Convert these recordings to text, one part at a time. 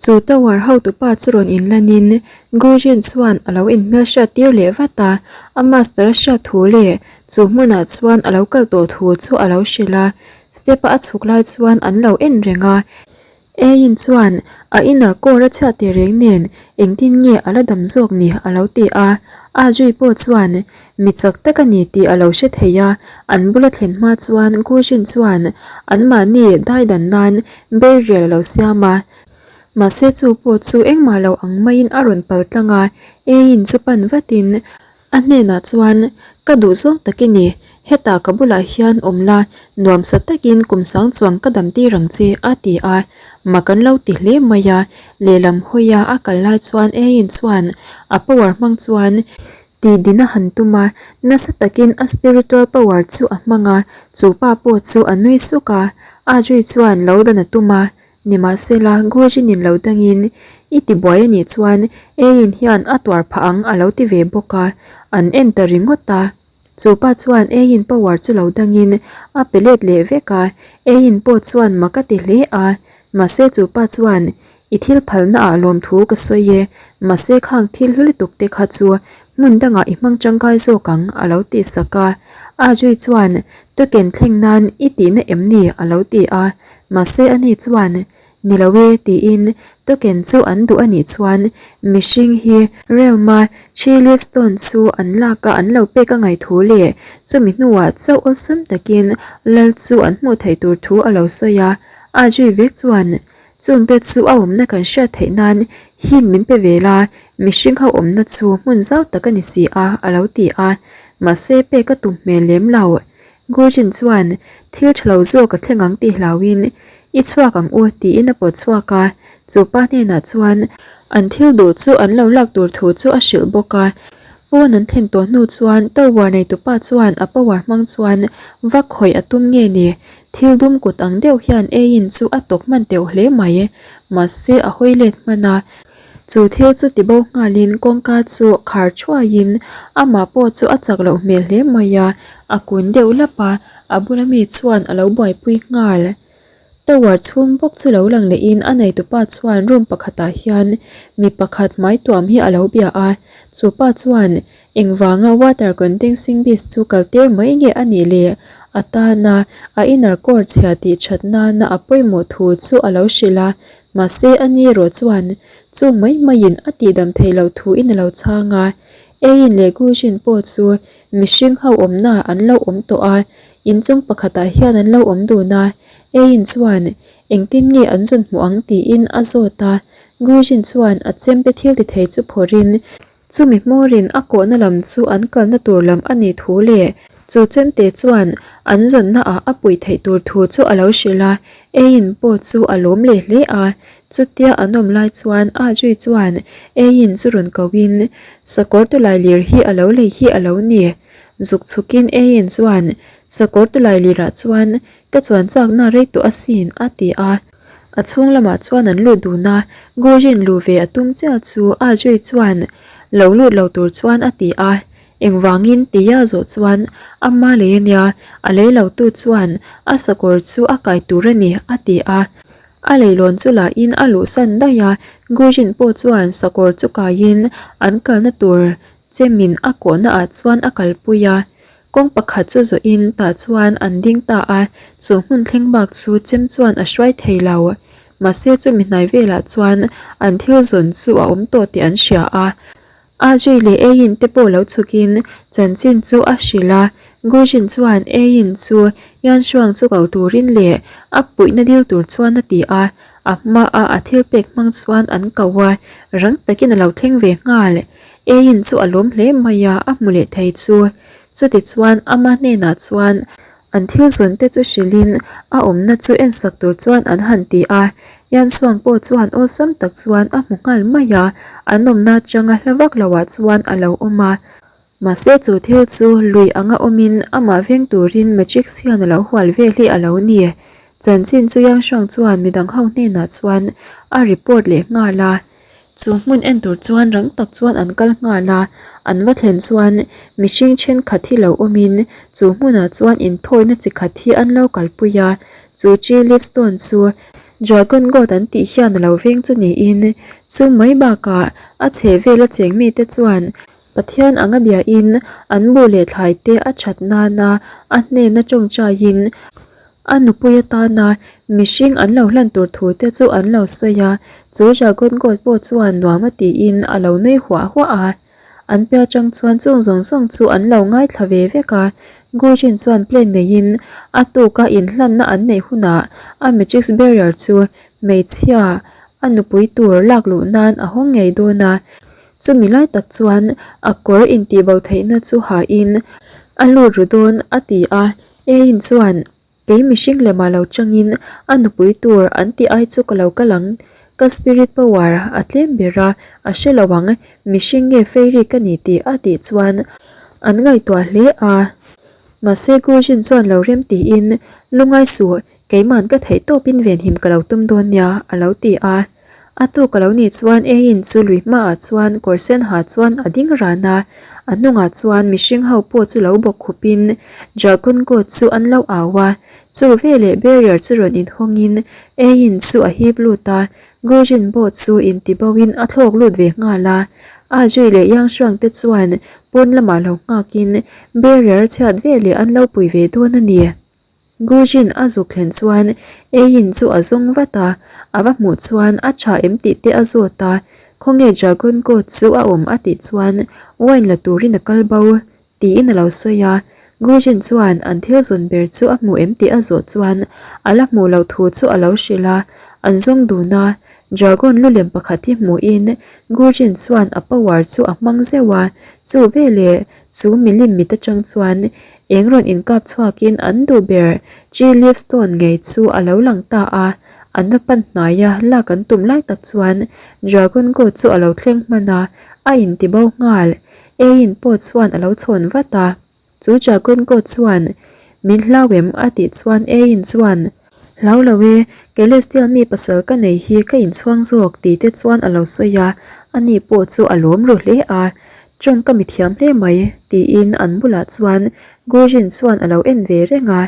Chu tower hotupa chu rawn inlanin Gujin chuan a lo inhmelhriat tir leh vat a, a master a hriat thu leh chu hmunah chuan a lo kal tawh thu chu a lo hrilh a, step a a chhuk lai chuan an lo en reng a. Eiin chuan a inner core a chhiat teh reng nen engtin nge a la dam zawk ni a lo ti a, Ajui pawh chuan mi chak tak a ni tih a lo hre thei a, an bula thlen hma chuan Gujin chuan anmahni daidan nan burial a lo siam a, mahse chu pawh chu engmah lo ang maiin a rawn pal tlang a, Eiin chu pan vatin A hnenah chuan, Ka duh zawng tak i ni, hetah ka bulah hian awm la, nuamsa takin kum sang chuang ka dam tir ang che, a ti a. Mak an lo ti hle mai a, lehlam hawia a kal lai chuan Eiin chuan a power hmang chuan tihdin a han tum a, nasa takin a spiritual power chu a hmang a, chu pa pawh chu a nui suk a, Audrey chuan lo dan a tum a, Nimahsela, Gujinin lo dangin i ti buai a nih chuan Eiin hian a tuar phah ang a lo ti ve bawk a, an en ta ringawt a. Chu pa chuan Eiin power chu lo dangin a pe let leh vek a, Eiin pawh chuan mak a ti hle a. Mahse chu pa chuan, I thil phalna ah lawmthu ka sawi e, mahse khang thil hlu lutuk te kha chu hmun dangah i hmang tangkai zawk ang a lo ti sak a. Ajui chuan, Token thleng nan i tihna em ni? a lo ti a. Mahse ani chuan, Ni lo e, tiin token chu an duh a nih chuan mihring hi realm-a Three Leaf Stone chu an lak a an lo pek a ngaih thu leh chumi hnuah chauh awlsam takin lal chu an hmuh theih tur thu a lo sawi a. Ajui vek chuan, Chungte chu a awmna kan hriat theih nan hint min pe ve la, mihring ho awmna chu hmun zau tak a ni si a, a lo ti a. Mahse pek a tum hmel lem lo. Gurjin chuan thil tha lo zawk a thleng ang tih hlauhin I chhuak ang u tiin a pawt chhuak a, chu pa hnenah chuan an thil duh chu an lo lak tur thu chu a hrilh bawk a. Pawn an thlen tawh hnu chuan tower neitupa chuan a power hmang chuan va khawih a tum nge ni, thil dum kut ang deuh hian eiin chu a tawk hman teuh hle mai. Mahse a hawi let hman a. Chu thil chu ti bo nghalin kawngka chu khar thuaiin amah pawh chu a chak loh hmel hle mai a, a kun deuh lap a, a bula mi chuan a lo buaipui nghal. Tower chhung bawk chu lo lang lehin a neitupa chuan room pakhatah hian mi pakhat hmai tuam hi a lo bia a, chu pa chuan engvanga water condensing beast chu kal tir mai nge a nih le a tana a inner core chhia tih that nana a pawimawh thu chu a lo hrilh a. Mahse a ni erawh chuan chung mai maiin a tihdam theih loh thu in a lo chhang a, Eiin leh Gujin pawh chu mihring ho awmna an lo awm tawh a, inchung pakhatah hian an lo awm dun a, Eiin chuan engtin nge an zun hmuh ang tiin a zawt a, Gujin chuan a chemte thil ti thei chu phawrhin Chumi hmawrin a kawhna lam chu an kalna tur lam a nih thu leh chu chemte chuan an zawnna ah a puih theih tur thu chu a lo hrilh a, Eiin pawh chu a lawm leh hle a. Chutia an awm lai chuan Ah Jui chuan Eiin chu rawn ko in, Sakawr tulai lir hi a lo lei hi a lo ni. Zuk chhukin Eiin chuan, Sakawr tulai lirah chuan ka chuan chakna rei tawh asin, a ti a. A chhung lamah chuan an lut dun a, Gujin luh ve a tum chiah chu Ajay chuan lo lut lo tur chuan a ti a, engvangin tia zawh chuan ama lei a nia, a lei lo tu chuan a sakawr chu a kai tur a ni a ti a. A leilawn chu lahin a luhsan daih a, Gujin pawh chuan sakawr chu kaiin an kalna tur chemin a kawhna ah chuan a kalpui a. Kawng pakhat chu zawhin tah chuan an ding ta a, chu hmun thleng bak chu chem chuan a hruai thei lo. Mahse chumi hnai velah chuan an thil zawn chu a awm tawh tih an hria a. Ajay leh Ayin te pawh lo chhukin chanchin chu a hrilh a, Gujin chuan Ayin chu Yanshuang chu ko turin leh a puihna dil tur chuan a ti a, a hmaa a thil pek hmang chuan an ko a, rang takin a lo thleng ve nghal. Eiin chu a lawm hle mai a, a hmu leh thei chu. Chutichuan ama hnenah chuan an thil zawn te chu hrilhin a awmna chu ensak tur chuan an han ti a. Yansuang pawh chuan awlsam tak chuan a hmu nghal mai a, an awmna atanga hla vak loah chuan a lo awm a. Mahse chu thil chu lui anga awmin amah veng turin Matrix hian a lo hual vel hi a lo ni. Chanchin chu Yangshuang chuan midang ho hnenah chuan a report leh nghal a. Chu hmun en tur chuan rang tak chuan an kal nghal a, an va thlen chuan mihring thenkhat hi lo awmin chu hmunah chuan inthawina chi khat hi an lo kalpui a, chu tree leaf stone chu. Dragon God an tih hian a lo veng chu niin chu mai bakah a chhehvela cheng mite chuan Pathian anga biain an bu leh thlai te a that nana a hnena tawngtaiin a nupui atana mihring an lo hlan tur thu te chu an lo sawi a, chu Dragon God pawh chuan nuam a tiin a lo nui huah huah a. An piah atang chuan chung zawng zawng chu an lo ngaithla ve vek a, Gujin chuan plan neiin a tuka inhlanna an neih hunah a matrix barrier chu hmeichhia a nupui tur lak luh nan a hawng ngei dawn a, chumi lai tak chuan a kawr intihbo theihna chu hain a lut ru dawn a ti a, Ein chuan Kei mihring lemah lo changin a nupui tur an tih ai chu ka lo kal ang. Ka spirit power a tlem ber a, a hre lo ang, mihring nge fairy ka ni tih a tih chuan an ngaihtuah hle a. Mahse Gujin chuan lo rem tiin, Lungai suh, keiman ka theih tawpin venhim ka lo tum dawn nia, a lo ti a. A tuk a lo nih chuan Ein chu lui hmaah chuan kawr sen ha chuan a ding ran a, a hnungah chuan mihring ho pawh chu lo bawk khupin Dragon God chu an lo au a. Chu veleh barrier chu rawn inhawngin Ein chu a hip lut a, Gujin pawh chu intiboin a thlawk lut ve nghal a. A Jui leh Yang Shuang te chuan pawn lamah lo nghakin barrier chhiat veleh an lo pui ve dawn a ni. Gujin a zuk thlen chuan Eiin chu a zawng vat a, a va hmuh chuan a tha em tih te a zawt a, khawnge Dragon God chu a awm a tih chuan wine la turin a kal bo tiin a lo sawi a, Gujin chuan an thil zawn ber chu a hmu em tih a zawh chuan a la hmuh loh thu chu a lo hrilh a, an zawng dun a, Dragon lu lem pakhat hi hmuhin Gujin chuan a power chu a hmang zeuh a, chu veleh chu milim mit atang chuan Eng rawn inkap chhuakin an duh ber Tree Leaf Stone ngei chu a lo lang ta a, an va pan hnai a, lak an tum lai tak chuan Dragon God chu a lo thleng hman a, a inti bo nghal. Eiin pawh chuan a lo chhawn vat a, chu Dragon God chuan Min hlau em? a tih chuan Eiin chuan Hlau lo e, Celestial mi pasal ka nei hi ka inchhuang zawk tih te chuan a lo sawi a, ani pawh chu a lawm ru hle a. Tawng ka mi thiam hle mai tiin an bulah chuan Gujin chuan a lo en ve reng a,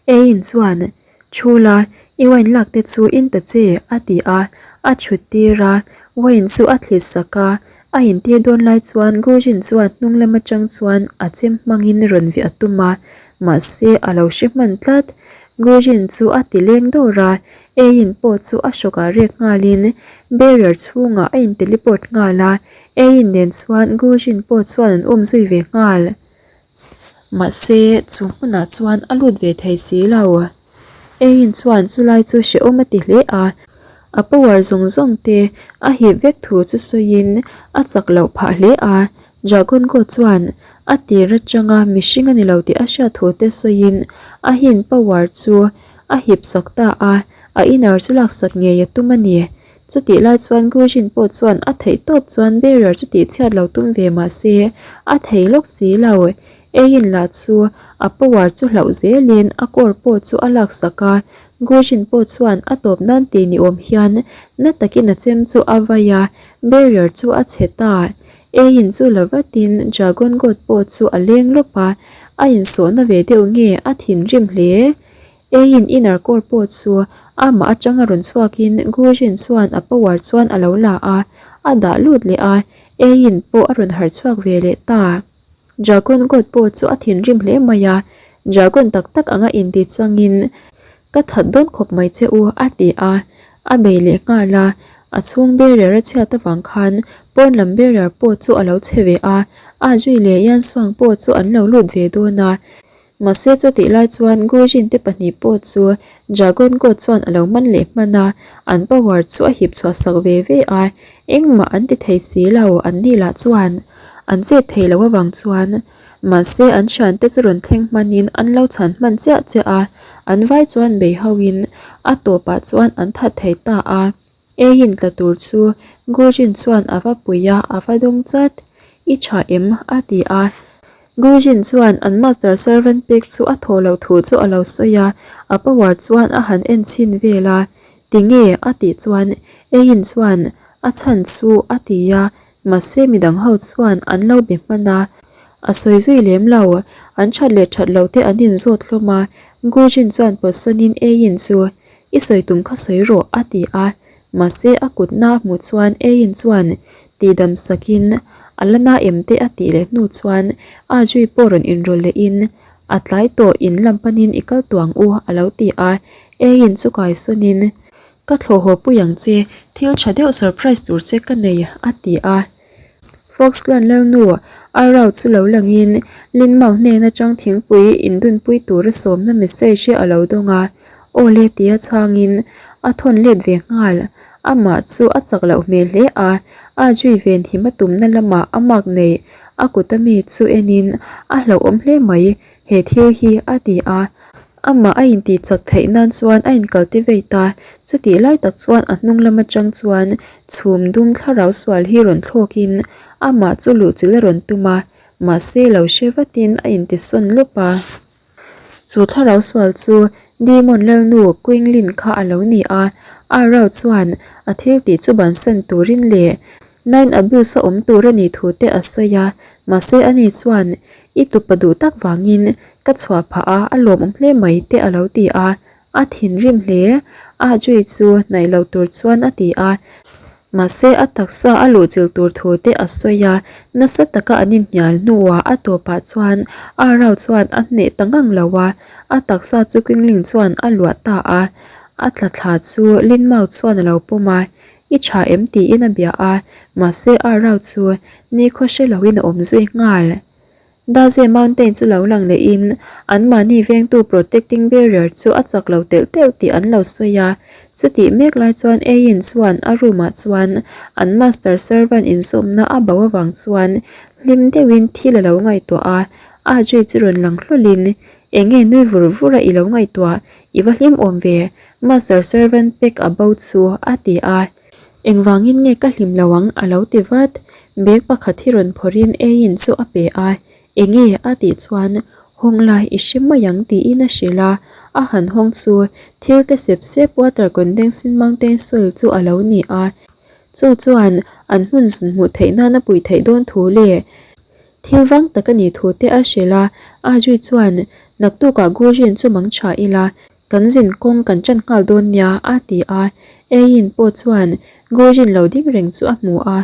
Ein chuan Thu la, i wine lak te chu in ta che a ti a, a thut tir a, wine chu a thlit sak a, a intir dawn lai chuan Gujin chuan hnung lam atang chuan a chem hmangin rawn vih a tum a, mahse a lo hre hman tlat. Gujin chu a ti leng dawr a, Ein pawh chu a hrawkah rek nghalin barrier chhungah a in teleport nghal a, Ein nen chuan Gujin pawh chuan an awm zui ve nghal. Mahse chu hmunah chuan a lut ve thei si lo. Ein chuan chulai chu hrehawm a ti hle a, a power zawng zawng te a hip vek thu chu sawiin a chak loh phah hle a. Dragon God chuan a tir atanga mihring a ni lo tih a hriat thu te sawiin a hin power chu a hip sak ta a, a inner chu laksak ngei a tum a ni. Chutih lai chuan Gujin pawh chuan a theih tawp chuan barrier chu tih chhiat lo tum ve mah se a thei lawk si lo. Eiin lah chu a power chu hlauh zelin a core pawh chu a laksak a, Gujin pawh chuan a tawp nan ti ni awm hian na takin a chem chu a vai a, barrier chu a chhe ta. Eiin chu la vatin Dragon God pawh chu a leng lawp a, a insawhna ve deuh nge a thinrim hle. Eiin inner core pawh chu amah atanga rawn chhuakin Gujin chuan a power chuan a lo la a, a dah lut leh a, Eiin pawh a rawn harh chhuak ve leh ta. Dragon God pawh chu a thinrim hle mai a, Dragon tak tak anga inti changin Ka that dawn khawp mai che u a ti a, a bei leh nghal a, a chhung barrier a chhiat avang khan pawn lam barrier pawh chu a lo chhe ve a, a zui leh Yansuang pawh chu an lo lut ve dawn a. Mahse chutih lai chuan Gujin te pahnih pawh chu Dragon God chuan a lo man leh hman a, an power chu a hip chhuah sak ve ve a, engmah an ti thei si lo an ni lah chuan an chet thei lo avang chuan mahse an thiante chu rawn thleng hmanin an lo chhan hman chiah chiah a, an vai chuan bei hoin a tawpah chuan an that thei ta a. Eiin tla tur chu Gujin chuan a va pui a, a va dawng chat. I tha em? a ti a. Gujin chuan an master servant pek chu a thaw loh thu chu a lo sawi a, a power chuan a han en chhin vel a. Tinge? a tih chuan Eiin chuan a chhan chu a ti a, mahse midang ho chuan an lo be hman a. A sawi zui lem lo, an that leh that loh te an inzawt hlawm a. Gujin chuan pawtsawnin Eiin chu. I sawi tum kha sawi rawh, a ti a. Mahse a kut na hmuh chuan Eiin chuan tihdam sakin a la na em te a tih leh hnu chuan a zui pawh rawn inrawlh lehin a tlai tawh in lam panin i kal tuang u a lo ti a. Eiin chu kai sawnin ka thlawh haw pui ang che, thil tha deuh surprise tur che ka nei a ti a. Foxglen Lalnu Arau chu lo langin Linmau hnen atang thingpui indunpui tura sawmna message hi a lo dawng a, Aw le tia chhangin a thawn let ve nghal. Amah chu a chak loh hmel hle a, a zui ven him a tumna lamah a mark nei a kut ami chu enin a hlauhawm hle mai. He thil hi a ti a, amah a intih chak theih nan chuan a incultivate a, chutih lai tak chuan a hnung lam atang chuan chhum dum thlarau sual hi rawn thlawkin amah chu luhchilh a rawn tum a, mahse lo hre vatin a intisawn lawp a. Chu thlarau sual chu Demon Lalnu Quinglin kha a lo ni a, Arau chuan a thil tih chu bansan turin leh Nine abuse a awm tur a nih thu te a sawi a, mahse ani chuan i tupa duh tak vangin ka chhuah phah a, a lawmawm hle mai te a lo ti a, a thinrim hle. A Jui chu hnaih lo tur chuan a ti a, mahse a taksa a luhchilh tur thu te a sawi a, nasa taka an inhnial hnuah a tawpah chuan a rau chuan a hneh ta ngang lo a, a taksa chu Kingling chuan a luah ta a, a tla thla chu Lin Mao chuan a lo pawm a, I tha em tiin a bia a, mahse a rau chu nikhaw hre loin a awm zui nghal. Daze Mountain chu lo lang lehin anmahni vengtu protecting barrier chu a chak lo telh telh tih an lo sawi a. Chutih mek lai chuan Ayin chuan a room ah chuan an master servant inzawmna a bo avang chuan hlim deuhin thil a lo ngaihtuah a, a zui chu rawn lang hlawlhin Enge nui vur vur a i lo ngaihtuah, i va hlim awm ve, Master servant pek a bo chu a ti a. Engvangin nge ka hlim lo ang a lo ti vat. Bag pakhat hi rawn phawrhin eiin chu a pe a. Enge a tih chuan hawng la i hre mai ang tiin a hrilh a. A han hawng chu thil te sep sep water condensing mountain soil chu a lo ni a. Chu chuan an hmun zun hmuh theih nan a puih theih dawn thu leh thil vang tak a nih thu te a hrilh a. Audrey chuan naktukah Gurjin chu mang tha ila Kan zin kawng kan ṭan nghal dawn nia, a ti a. Eiin pawh chuan Gurjin lo ding reng chu a hmu a.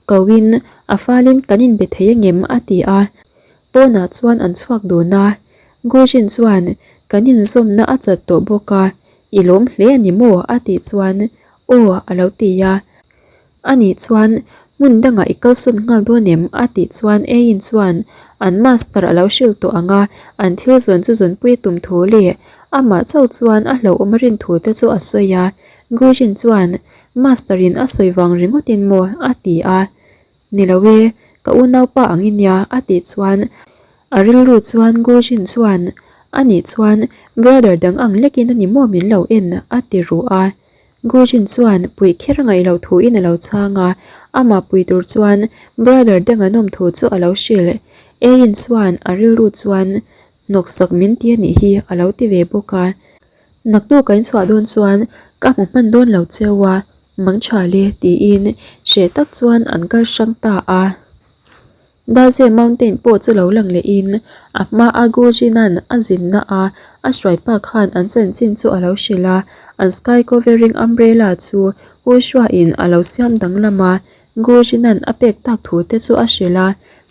Koin a falin kan inbe thei angem? a ti a. Pawnah chuan an chhuak dun a. Gurjin chuan kan inzawmna a chat tawh bawk a, i lawm hle a ni maw? a tih chuan aw a lo ti a. Anih chuan hmun dangah i kalsawn nghal dawn em? a tih chuan Eiin chuan an master a lo hrilh tawh ang a, an thil zawn chu zawnpui a tum thu leh amah chauh chuan a hlauhawm a rin thu te chu a sawi a. Gujin chuan Master in a sawi vang ringawt in maw? a ti a. Ni lo e, ka unaupa ang i nia a tih chuan a rilru chuan Gujin chuan Anih chuan brother dang ang lekin a ni maw min lo en? a ti ruh a. Gujin chuan puih kher ngaih loh thuin a lo chhang a, amah pui tur chuan brother dang an awm thu chu a lo hrilh. Eiin chuan a rilru chuan hnawksak min ti a nih hi a lo ti ve bawk a. Naktuk ka inchhuah dawn chuan ka hmu hman dawn lo cheu a, mang tha le tiin hreh tak chuan an kal hrang ta a. Daze Mountain pawh chu lo lang lehin a hma a Gujin-a'n a zinna a a hruai pa khan an chanchin chu a lo hrilh a, an sky covering umbrella chu Hushua-in a lo siam danglam a, Gujin-a'n a pek tak thu te chu a hrilh a,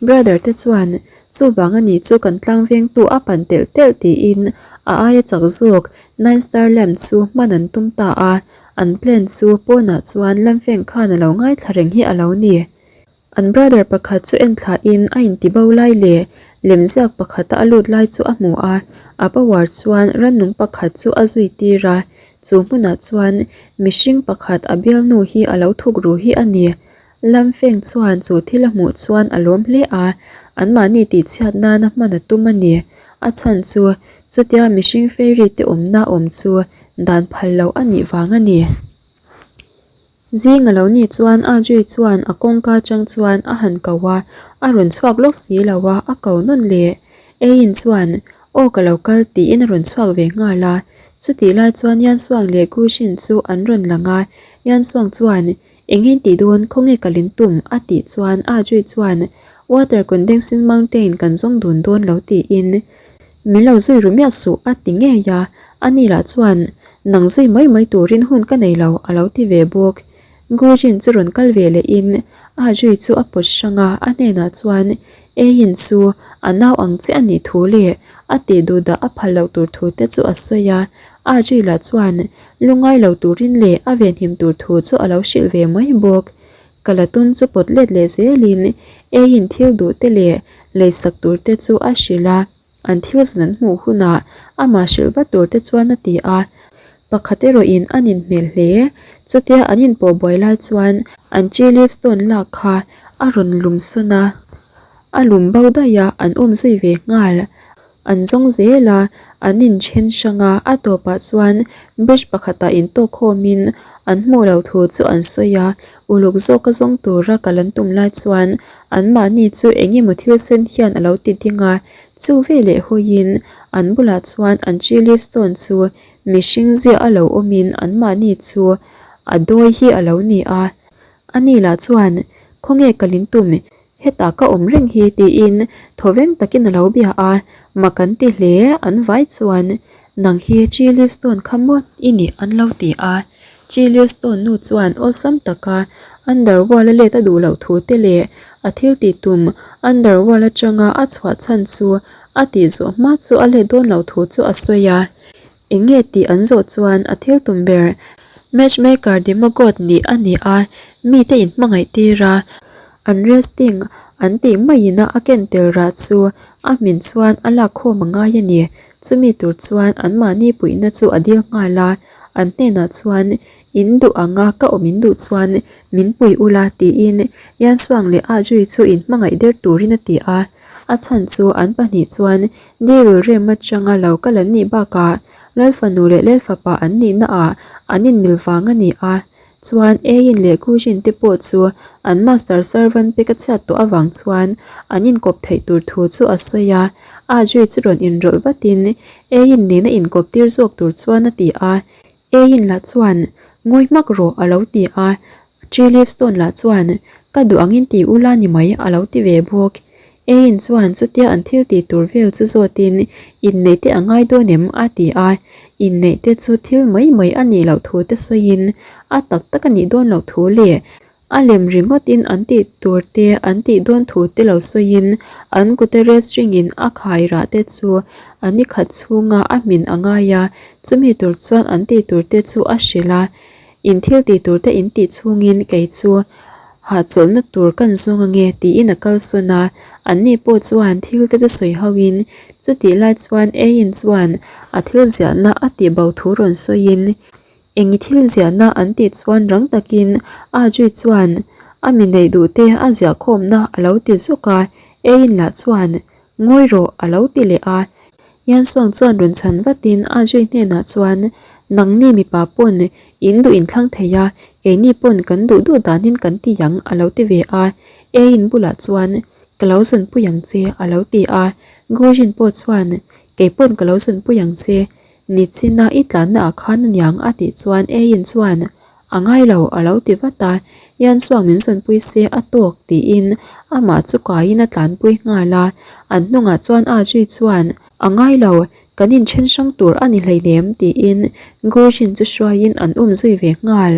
Brother te chuan chuvang a nih chu kan tlang vengtu a pan telh telh tiin a aia chak zawk Nine Star Lamp chu hman an tum ta a, an plan chu pawnah chuan Lamfeng khan a lo ngaithla reng hi a lo ni. An brother pakhat chu en thlahin a inti bo lai leh lemziak pakhata a lut lai chu a hmu a, a power chuan rannung pakhat chu a zui tir a, chu hmunah chuan mihring pakhat a bialnu hi a lo thuk ru hi a ni. Lamfeng chuan chu thil a hmuh chuan a lawm hle a, anmahni tihchhiat nana hman a tum a ni. A chhan chu chutia mihring fairy te awmna awm chu dan phal loh a nih vang a ni. Zing a lo nih chuan Audrey chuan a kawngka atang chuan a han ko a, a rawn chhuak lawk si lo a, a ko nawn leh. Eiin chuan, Aw ka lo kal tiin a rawn chhuak ve nghal a. Chutih lai chuan Yansuang leh Guxin chu an rawn lang a, Yansuang chuan, Engin tih dawn khawnge ka lin tum? a tih chuan Audrey chuan, Water condensing mountain kan zawng dun dawn lo tiin min lo zui ru miah suh a ti ngei a, ani lah chuan. Nang zui mai mai turin hun ka nei lo a lo ti ve bawk. Gujin chu rawn kal ve lehin a zui chu a pawt hrang a, a hnenah chuan Eiin chu a nau ang che a nih thu leh a tih duh dah a phal loh tur thu te chu a sawi a. A zui lah chuan lungngai lo turin leh a venhim tur thu chu a lo hrilh ve mai bawk. Ka la tum chu pawt let leh zelin Eiin thil duh te leh leisak tur te chu a hrilh a. An thil zun an hmuh hunah amah hrilh vat tur te chuan a ti a, pakhat erawhin an inhmel hle. Chutia an inpawh buai lai chuan an tree leaf stone lak kha a rawn lum sawn a, a lum bo daih a, an um zui ve nghal. An zawng zel a, an inthen hrang a, a tawpah chuan bridge pakhatah intawk khawmin an hmuh loh thu chu an sawi a, uluk zawka zawng tura kal an tum lai chuan Anmahni chu eng emaw thil sen hian a lo ti ding a, chu veleh hawiin an bulah chuan an tree leaf stone chu mihring ziah a lo awmin anmahni chu a dawi hi a lo ni a. Ani lah chuan, Khawnge ka lin tum? Hetah ka awm reng hi tiin thawveng takin a lo bia a, mak an ti hle an vai chuan nang hi tree leaf stone kha maw i nih an lo ti a. Chilliestone nu chuan awlsam taka Underworld a let a duh loh thu te leh a thil tih tum Underworld atanga a chhuah chhan chu a tih zawh hma chu a let dawn loh thu chu a sawi a. Eng nge tih an zawh chuan a thil tum ber Matchmaker Demogod nih a ni a, mite inhmangaih tir a, an resting an tih maiin a ken tel rah chu a hmin chuan a lak khawm a ngai a ni. Chumi tur chuan anmahni puihna chu a dil nghal a. An hnenah chuan, In duh anga ka awm in duh chuan min pui ula tiin Yansuang leh Ah Jui chu in hmangaih der turin a ti a. A chhan chu an pahnih chuan Devil rem atanga lo kal an nih bakah Lalfanu leh Lalfapa an nihna ah an inmil vang a ni a. Chuan Eiin leh Gujin te pawh chu an master servant pek a chhiat tawh avang chuan an inkawp theih tur thu chu a sawi a. Ah Jui chu rawn inrawlh vatin Eiin nena inkawp tir zawk tur chuan a ti a, Eiin lah chuan, Ngawi hmak rawh a lo ti a, Tree Leaf Stone lah chuan, Ka duh angin ti ula ni mai a lo ti ve bawk. Eiin chuan chutia an thil tih tur vel chu zawtin, Inneih te a ngai dawn em? a ti a, inneih te chu thil mai mai a nih loh thu te sawiin, a tak tak a nih dawn loh thu leh A lem ringawtin an tih tur te an tih dawn thu te lo sawiin an kute restring in a khai rah te chu a ni khat chhunga a hmin a ngai a, chumi tur chuan an tih tur te chu a hrilh a, In thil tih tur te in tih chhungin kei chu hahchawlhna tur kan zawng ange tiin a kalsawn a, anni pawh chuan thil te chu sawi ho in chutih lai chuan Eiin chuan a thil ziahna a tih bo thu rawn sawiin Eng i thil ziahna an tih chuan rang takin Audrey chuan a mi neih duh te a ziah khawmna a lo ti zuk a, Eiin lah chuan Ngawi rawh a lo ti leh a. Yansuang chuan rawn chhan vatin Audrey hnenah chuan Nangni mipa pawn in duh inthlang thei a, keini pawn kan duh duh danin kan ti ang a lo ti ve a. Eiin bulah chuan Ka lo zawnpui ang che a lo ti a. Gujin pawh chuan Keipawn ka lo zawnpui ang che Nichina i tlanna ah khan aniang a tih chuan Eiin chuan a ngai lo a lo ti vat a, Ian chuan min zawnpui se a tawk tiin amah chu kaiin a tlanpui nghal a, an hnungah chuan Audrey chuan a ngai lo kan inthen hrang tur a ni hleinem tiin Gurjin chu hruaiin an um zui ve nghal.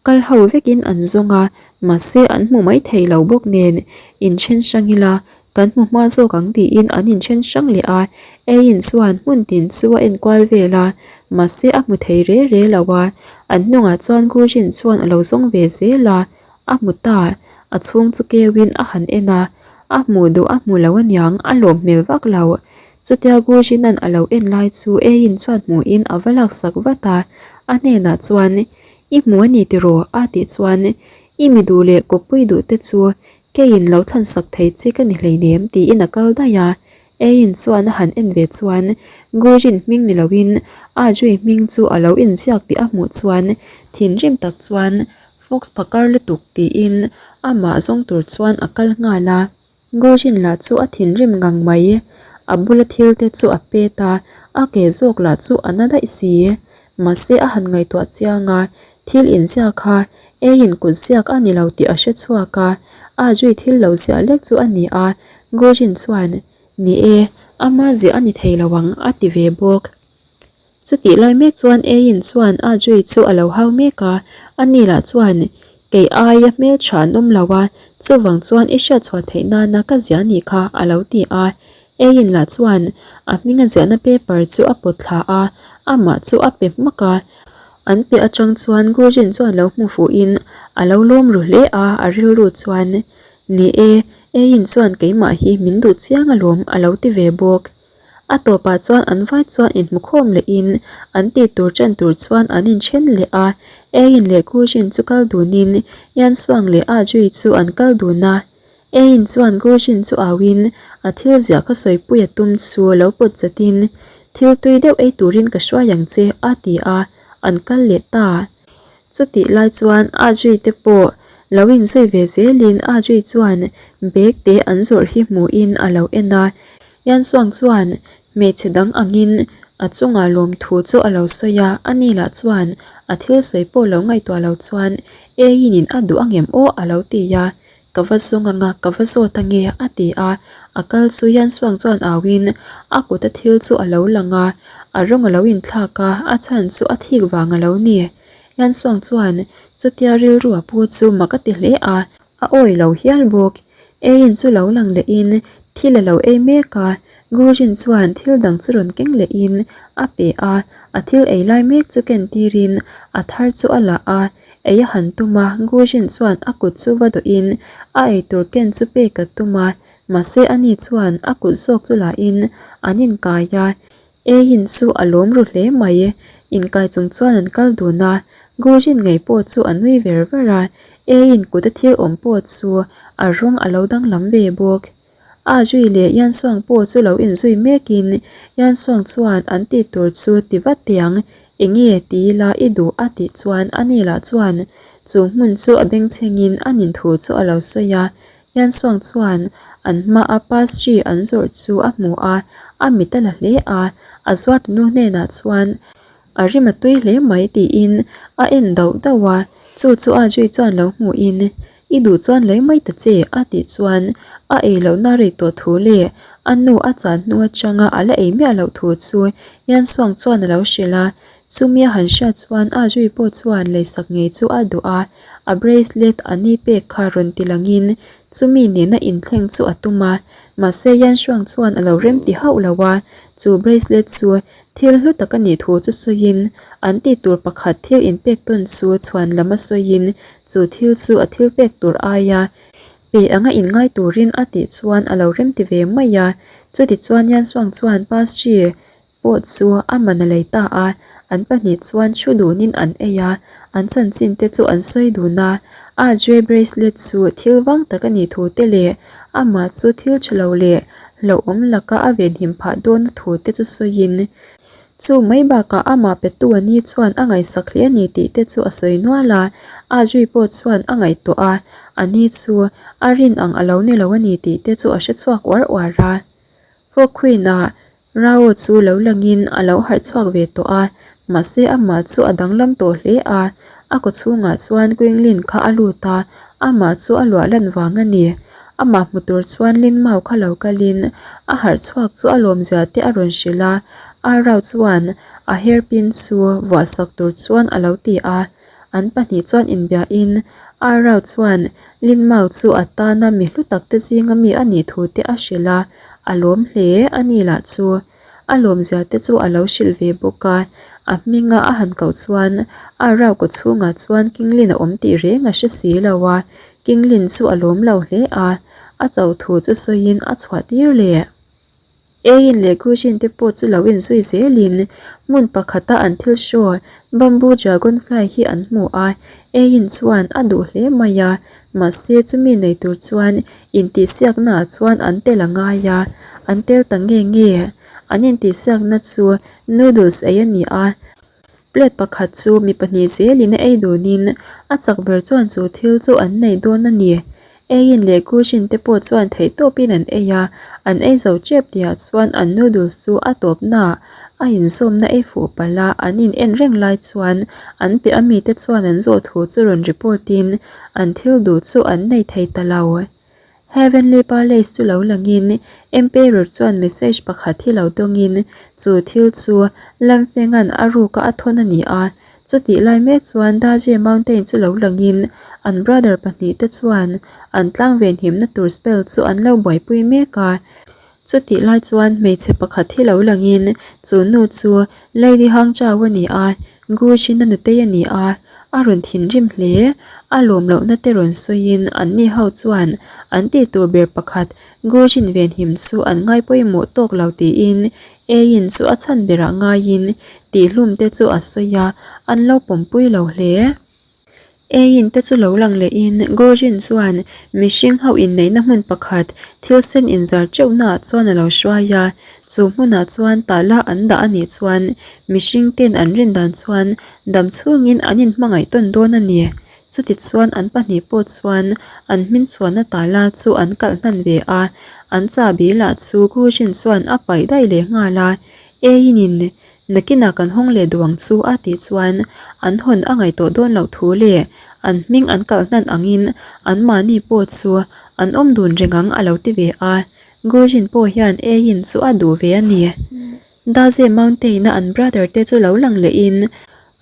Kal ho vekin an zawng a, mahse an hmu mai thei lo bawk nen inthen hrang ila kan hmu hma zawk ang tiin an inthen hrang leh a, Eiin chuan hmun tin chu a enkual vel a, mahse a hmu thei re re lo a, an hnungah chuan Gujin chuan a lo zawng ve zel a, a hmu ta, a chhung chu keuin a han en a, a hmuh duh a hmu lo aniang a lawm hmel vak lo, chutia Gujin-a'n a lo en lai chu Eiin chuan hmuhin a va laksak vat a, a hnenah chuan I hmu a ni tiraw? a tih chuan I mi duh leh kawppui duh te chu keiin lo thlansak thei che ka ni hleinem tiin a kal daih a. Eiin chuan a han en ve chuan Gujin hming ni loin Ajui hming chu a lo inziak tih a hmuh chuan thinrim tak chuan Fox phakar lutuk tiin amah zawng tur chuan a kal nghal a. Gojin lah chu a thinrim ngang mai. A bula thil te chu a pet a, a ke zawk lah chu a na daih si. Mahse a han ngaihtuah chiang a, thil inziak kha eiin kut ziak a ni lo tih a hre chhuak a, a zui thil lo ziah lek chu a ni a, Gojin chuan, Ni e, ama ziah a ni thei lo ang a ti ve bawk. Chutih lai mek chuan Ain chuan a Jui chu a lo hau mek a, ani lah chuan kei aia hmeltha an awm lo a, chuvang chuan i hriatchhuah theih nana ka ziah nih kha a lo ti a. Ain lah chuan a hminga ziahna paper chu a pawt thla a, amah chu a pe hmak a. An pe atang chuan Gujin chuan lo hmu fuhin a lo lawm ru hle a, a rilru chuan, Ni e, Ain chuan keimah hi min duh chiang alawm a lo ti ve bawk. A tawpah chuan an vai chuan inhmukhawm lehin an tih tur ṭan tur chuan an inṭhen leh a, Ain leh Gujin chu kal dunin Yansuang leh Ajui chu an kal dun a. Ain chuan Gujin chu auin a thil ziah kha sawipui a tum chu lo pawt chatin, Thil tui deuh ei turin ka hruai ang che, a ti a, an kal leh ta. Chutih lai chuan Ajui te pawh lo inzui ve zelin Ajui chuan bag te an zawrh hi hmuhin a lo en a. Yansuang chuan hmeichhe dang angin a chungah lawmthu chu a lo sawi a, ani lah chuan a thil sawi pawh lo ngaihtuah lo chuan Eiin in a duh angem aw a lo ti a, Ka va zawng anga ka va zawt ange a ti a, a kal chu Yansuang chuan auin a kuta thil chu a lo lang a, a rawng a lo inthlak a, a chhan chu a thik vang a lo ni. Yansuang chuan chutia rilru a pu chu mak a ti hle a, a awi lo hial bawk. Eiin chu lo lang lehin thil a lo ei mek a, Gujin chuan thil dang chu rawn keng lehin a pe a, a thil ei lai mek chu ken tirin a thar chu a la a, Ei a han tum a, Gujin chuan a kut chu va dawhin a eitur ken chu pek a tum a, mahse ani chuan a kut zawk chu lahin an inkai a, Eiin chu a lawm ru hle mai. Inkai chung chuan an kal dun a, Gujin ngei pawh chu a nui ver ver a, Eiin kut a thil awm pawh chu a rawng a lo danglam ve bawk. A zui leh Yansuang pawh chu lo inzui mekin Yansuang chuan an tih tur chu ti vat teh ang, enge ti ila i duh a tih chuan ani lah chuan chu hmun chu a bengchhengin a nin thu chu a lo sawi a. Yansuang chuan an hmaa pastry an zawrh chu a hmu a, a mit a la hle a, a zuartunu hnenah chuan A rim a tui hle mai tiin a en dauh dauh a, chu chu a zui chuan lo hmuhin I duh chuan lei mai ta che a tih chuan a ei lohna rei tawh thu leh a nu a chan hnu atanga a la ei miah loh thu chu Yansuang chuan a lo hrilh a, chumi a han hriat chuan a zui pawh chuan leisak ngei chu a duh a, a bracelet a ni pek kha rawn ti langin chumi nena inthleng chu a tum a, mahse Yansuang chuan a lo remti hauh lo a, chu bracelet chu Thil hlu tak a nih thu chu sawiin, an tih tur pakhat thil inpek tawn chu chhuan lam a sawiin, chu thil chu a thil pek tur aia pe anga inngai turin a tih chuan a lo remti ve mai a. Chutichuan Yansuang chuan pastry pawh chu a man a lei ta a, an pahnih chuan thu dunin an ei a, an chanchin te chu an sawi dun a. A jewel bracelet chu thil vang tak a nih thu te leh amah chu thil tha lo leh hlauhawm laka a venhim phah dawn thu te chu sawiin, chu mai bakah amah petu a ni chuan a ngaihsak hle a ni tih te chu a sawi nual a, a zui pawh chuan a ngaihtuah a, a ni chu a rin ang a lo ni lo a ni tih te chu a hre chhuak uar uar a. Fawkhuinah Rao chu lo langin a lo harh chhuak ve tawh a, mahse amah chu a danglam tawh hle a, a kawchhungah chuan Quinglin kha a lut a, amah chu a luah lan vang a ni. Amah hmu tur chuan Lin Mao kha lo kalin a harh chhuak chu a lawmzia te a rawn hrilh a, A Rao chuan a hairpin chu vuah sak tur chuan a lo ti a. An pahnih chuan inbiahin A Rao chuan Lin Mao chu a tana mi hlu tak te zinga mi a nih thu te a hrilh a, a lawm hle a ni lah chu. A lawmzia te chu a lo hrilh ve bawk a, a hminga a han koh chuan A Rao kaw chhungah chuan Kinglin a awm tih reng a hre si lo a, Kinglin chu a lawm lo hle a, a cho thu chu sawiin a chhuah tir leh. Eiin leh Gujin te pawh chu lo inzui zelin hmun pakhata an thil show Bamboo Dragonfly hi an hmu a, Eiin chuan a duh hle mai a, mahse chumi nei tur chuan intihsiaknaah chuan an tel a ngai a, an tel ta nge nge. An intihsiakna chu noodles ei a ni a, plate pakhat chu mi pahnih zelin a ei dunin a chak ber chuan chu thil chu an nei dawn a ni. Eiin leh Gujin te pawh chuan theihtawpin an ei a, an ei zo tep tihah chuan an noodles chu a tawpnaah a inzawmna ei fuh palh a, an in en reng lai chuan an piah ami te chuan an zawh thu chu rawn report in an thil duh chu an nei thei ta lo. Heavenly Palace chu lo langin Emperor chuan message pakhat hi lo dawngin chu thil chu Lamfenga'n a ruka a thawn a ni a. Chutih lai mek chuan Daje Mountain chu lo langin an brother pahnihte chuan an tlang venhimna tur spell chu an lo buaipui mek a. Chutih lai chuan hmeichhe pakhat hi lo langin chu nu chu Lady Hang Chau a ni a, Gu Jin-a nutei a ni a, a rawn thinrim hle. A lawm lohna te rawn sawiin anni ho chuan an tih tur ber pakhat Gu Jin venhim chu an ngai pawimawh tawk lo tiin Ayin chu a chhan berah ngaiin tihhlum te chu a sawi a, an lo pawmpui lo hle. Eiin te chu lo lang lehin Gojin chuan mihring ho inneihna hmun pakhat thil sen inzar teuhnaah chuan a lo hruai a, chu hmunah chuan tala an dah a nih chuan mihring ten an rin dan chuan dam chhungin an inhmangaih tawn dawn a ni. Chutichuan an pahnih pawh chuan an hmin chhuahna tala chu an kalh hnan ve a, an chahbi lah chu Gojin chuan a paih daih leh nghal a, Eiin in Nakinah kan hawng leh duh ang chu a tih chuan an hawn a ngaihtuah dawn loh thu leh an hming an kalh hnan angin anmahni pawh chu an awm dun reng ang a lo ti ve a. Gujin pawh hian Ayin chu a duh ve a ni. Daze Mountain-a an brother te chu lo lang lehin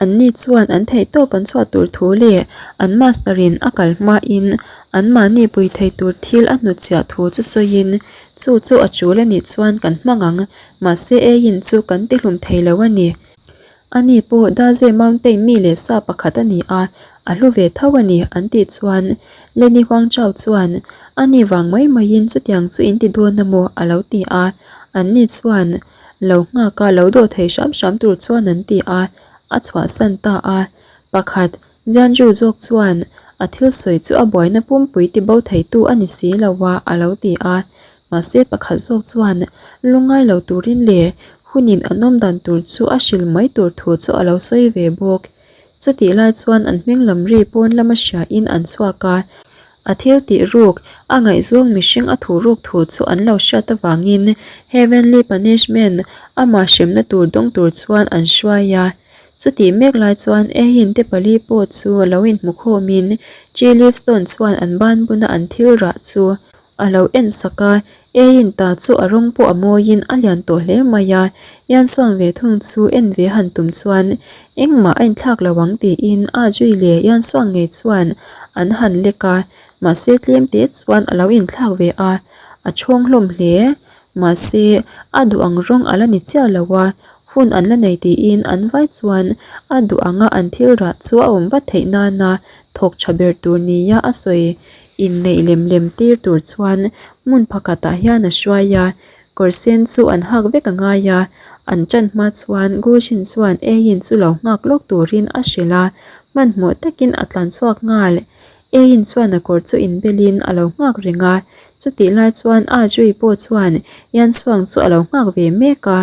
Anni chuan an theihtawp an chhuah tur thu leh an master in a kal hmain anmahni pui thei tur thil a hnutchhiah thu chu sawiin, Chu chu a tul a nih chuan kan hmang ang, mahse eiin chu kan tihlum thei lo a ni. Ani pawh Daze Mountain mi leh sa pakhat a ni a, a hlu ve tho a ni an tih chuan Lenny Huangchao chuan, Ani vang mai maiin chutiang chu in ti dawn a maw? a lo ti a, anni chuan, Lo nghak a lo dawh thei hram hram tur chuan an ti a, a chhuahsan ta a. Pakhat, Jianzhu zawk chuan a thil sawi chu a buaina pumpui ti bo theitu a ni si lo a, a lo ti a. Mahse pakhat zawk chuan lungngai lo turin leh hunin an awm dan tur chu a hrilh mai tur thu chu a lo sawi ve bawk. Chutih lai chuan an hming lam ri pawn lama hriain an chhuak a. A thil tih ruk, a ngaihzawng mihring a thuh ruk thu chu an lo hriat avangin Heavenly Punishment amah hremna tur dawng tur chuan an hruai a. Chutih mek lai chuan Ehin te pali pawh chu lo inhmu khawmin Tree Leaf Stone chuan an ban buna an thil rah chu A lo en sak a, Eiin ta chu a rawng pawh a mawiin a lian tawh hle mai a, Iansuang ve thung chu en ve han tum chuan engmah a inthlak lo ang tiin a zui leh Iansuang ngei chuan an han lek a, mahse tlem te chuan a lo inthlak ve a, a chhawng hlawm hle. Mahse a duh ang rawng a la ni chiah lo a, hun an la nei tiin an vai chuan a duh anga an thil rah chu a awm vat theih nana thawk tha ber tur nia a sawi. Inneih lem lem tir tur chuan hmun pakhatah hian a hruai a, kawr sen chu an hak vek a ngai a, an ṭan hma chuan Gujin chuan Eiin chu lo nghak lawk turin a hrilh a, hmanhmawh takin a tlan chhuak nghal. Eiin chuan a kawr chu inbelin a lo nghak reng a, chutih lai chuan A Jui pawh chuan Yansuang chu a lo nghak ve mek a,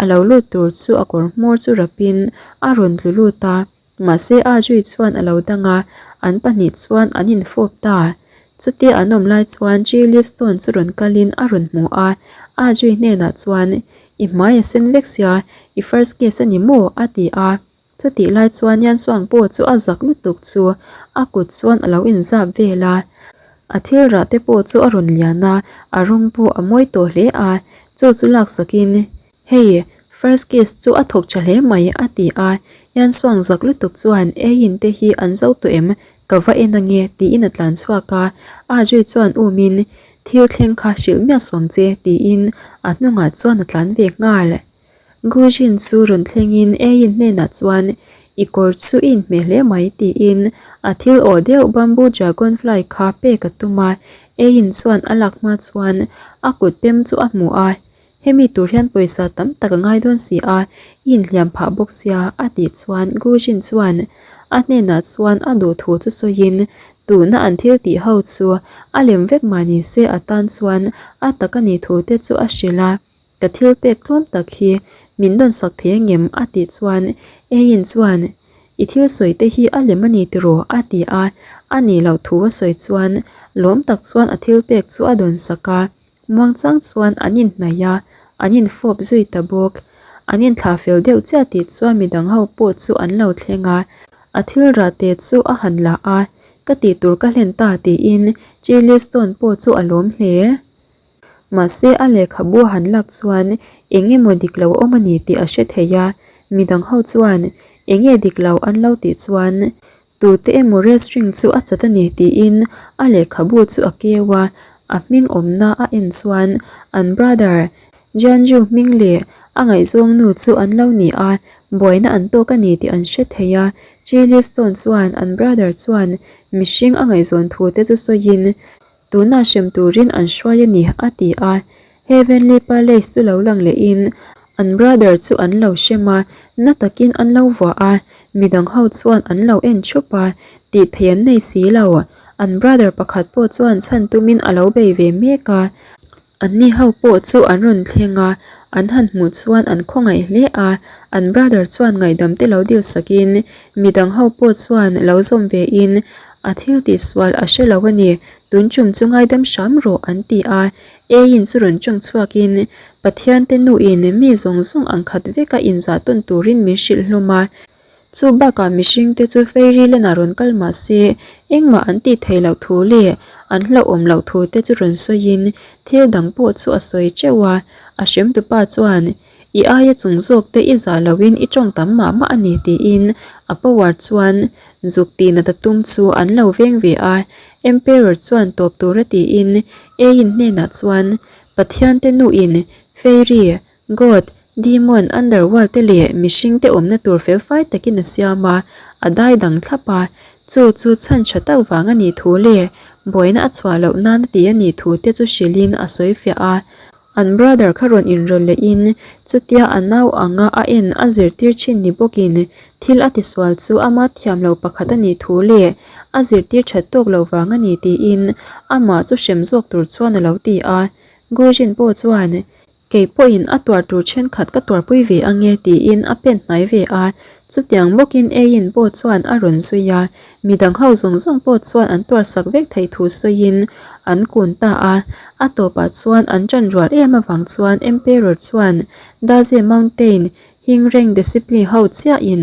a lo lut tur chu a kawr hmawr chu rapin a rawn tlu lut a. Mahse a zui chuan a lo dang a, an pahnih chuan an infawp ta. Chutia an awm lai chuan G Livestone chu rawn kalin a rawn hmu a, a zui hnenah chuan, I hmai a sen vek sia, i first kiss a ni maw? a ti a. Chutih lai chuan Yansuang pawh chu a zak lutuk chu a kut chuan a lo inzap vel a. A thil rah te pawh chu a rawn lian a, a rawng pawh a mawi tawh hle a, chu chu laksakin, Hei, first kiss chu a thawk tha hle mai a ti a, Yansuang zak lutuk chuan Eiin te hi an zo tawh em? Ka va en ange tiin a tlan chhuak a, A Jui chuan umin thil thleng kha hrilh miah suang che tiin a hnungah chuan a tlan ve nghal. Gujin chu rawn thlengin Eiin hnenah chuan I kawr chu i inhmeh hle mai tiin a thil awh deuh bamboo dragonfly kha pek a tum a, Eiin chuan a lak hma chuan a kut pem chu a hmu a, Hemi tur hian pawisa tam tak a ngai dawn si a, i inhliam phah bawk sia a tih chuan Gujin chuan a hnenah chuan a duh thu chu sawiin tuna an thil tih ho chu a lem vek mah ni se a tan chuan a tak a nih thu te chu a hrilh a, ka thil pek tlawm tak hi min dawn sak thei angem a tih chuan Eiin chuan i thil sawi te hi a lem a ni tiraw a ti a, a nih loh thu a sawi chuan lawm tak chuan a thil pek chu a dawn sak a. Muangchang chuan an inhnaih a, an infawp zui ta bawk. An inthlah fel deuh chiah tih chuan midang ho pawh chu an lo thleng a, a thil rah te chu a han la a. Ka tih tur ka hlen ta tiin Chi Livestone pawh chu a lawm hle. Mahse a lehkhabu a han lak chuan eng emaw dik lo a awm a ni tih a hre thei a, midang ho chuan eng nge dik lo an lo tih chuan tute emaw restring chu a chat a ni tiin a lehkhabu chu a keu a, a hming awmna a en chuan an brother Jianju hming leh a ngaihzawng nu chu an lo ni a, buaina an tawk a ni tih an hre thei a, Chi Livestone chuan an brother chuan mihring a ngaihzawn thu te chu sawiin Tunah hrem turin an hruai a ni, a ti a. Heavenly Palace chu lo lang lehin an brother chu an lo hrem a, na takin an lo vuah a, midang ho chuan an lo en thup a, tih theih an nei si lo. An brother pakhat pawh chuan chhan tumin a lo bei ve mek a. Anni ho pawh chu an rawn thleng a, an han hmuh chuan an khawngaih hle a, an brother chuan ngaihdam te lo dil sakin midang ho pawh chuan lo zawm ve in a thil tih sual a hre lo a ni, tun tum chu ngaidam hram rawh an ti a, Eiin chu rawn tawng chhuak in Pathian te nu in mi zawng zawng ang khat vek a inzah tawn turin min hrilh hlawm a, Chu bakah mihringte chu fairy lanah rawn kal mah se engmah an tih theih loh thu leh an hlauhawm loh thu te chu rawn sawiin thil dang pawh chu a sawi teuh a. A hremtupa chuan, I aia chung zawk te i zah loin i tawng tam mah mah a ni tiin a power chuan zuk tih nat a tum chu an lo veng ve a. Emperor chuan tawp tura tiin Eiin hnenah chuan, Pathian te nuin fairy God, Demon, Underworld te leh mihring te awmna tur felfai takin a siam a, a dai dang thlap a. Chu chu chhan tha tak vang a nih thu leh buaina a chhuah loh nan a ti a nih thu te chu hrilhin a sawi fiah a. An brother kha rawn inrawlh lehin chutia a nau anga a en a zirtir thin ni bawkin thil a tisual chu ama thiam lo pakhat a nih thu leh a zirtir that tawk lo vang a ni tiin amah chu hrem zawk tur chuan a lo ti a. Gujin pawh chuan Kei pawhin a tuar tur thenkhat ka tuarpui ve ange tiin a pen hnai ve a, chutiang bawkin Eiin pawh chuan a rawn zui a, midang ho zawng zawng pawh chuan an tuarsak vek theih thu sawiin an kun ta a, a tawpah chuan an ṭan rual em avang chuan Emperor chuan Daze Mountain Hingreng Discipline ho chiahin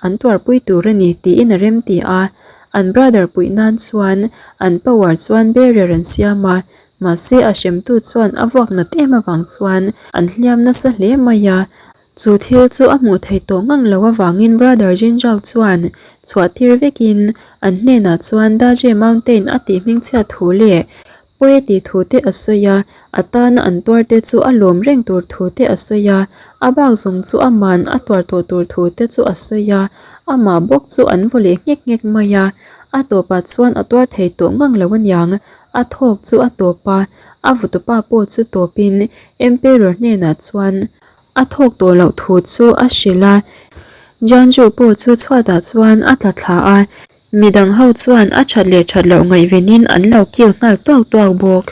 an tuarpui tur a ni tiin a remti a, an brother puih nan chuan an power chuan barrier an siam a, Mahse a hremtu chuan a vuak nat em avang chuan an hliam nasa hle mai a, chu thil chu a hmuh theih tawh ngang lo avangin Brother Jinjao chuan chhuah tir vekin an hnenah chuan Daje Mountain a tih hmingchhiat thu leh pawi a tih thu te a sawi a, a tana an tuar te chu a lawm reng tur thu te a sawi a, a bak zawng chu aman a tuar tawh tur thu te chu a sawi a, amah bawk chu an vaw leh nghek nghek mai a, a tawpah chuan a tuar thei tawh ngang lo aniang. A thawk chu a tawp a, a vutupa pawh chu tawpin Emperor hnenah chuan a thawk tawh loh thu chu a hrilh a. Jianju pawh chu chhuatah chuan a tla thla a, midang ho chuan a that leh that loh ngaihvenin an lo kil nghal tuak tuak bawk.